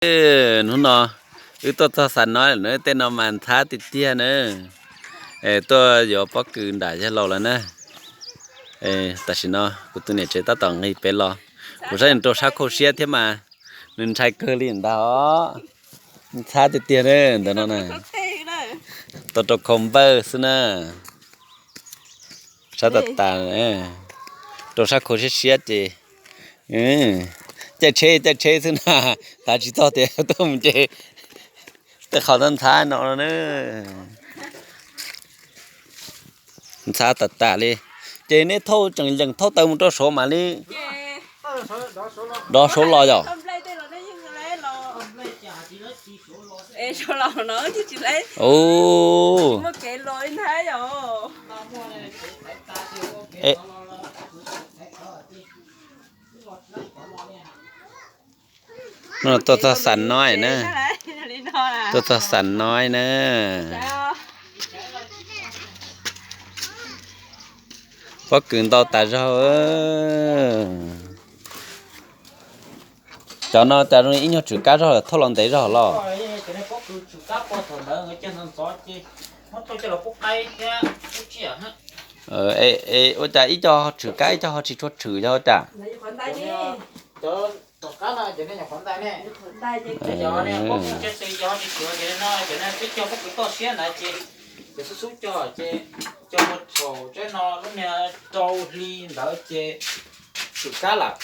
Hnub no wb tuaj txog Xam Noib lawm na, tej no mas ntxhab tiag tiag na. Tuaj yuav pob kws nram yawg laus lawm na. Tam sim no kuv tus niam tsev tab tom nqis pem los, kuv saib nws rau sab khauj siab thiab mas nws ntshai kawg li ntag os. Ntxhab tiag tiag na ntawm no na. Tau rau khau npawj xwb na. Sab tas tas, rau sab khau siab siab ces caij tsheb caij tsheb xwb na, tav tsis txog tias tuaj mus ces tej qhov ntxhab ntxhab no na. Ntxhab tas tas li. Ces neb thauj tseem yeem thauj taws mus rau saud mam li dov saud los yom? Ua, tuaj txog Xam Noib na. Tuaj txog Xam Noib na. Pob kws ntau tas zog. Cov no cas zoo ib nyuag tshwm kab zog lawm, thauj los ntev zog los? Ua cas ib co tshwm kab ib co ho tsis tshua tshwm yog ua cas? Cov pob kws tshwm ces no, cov pob kws toj siab ntawd ces, ces xub xub cog ces cog mus thaum tsaib no lub niag rau hli ntawd ces tshwm kab lawm.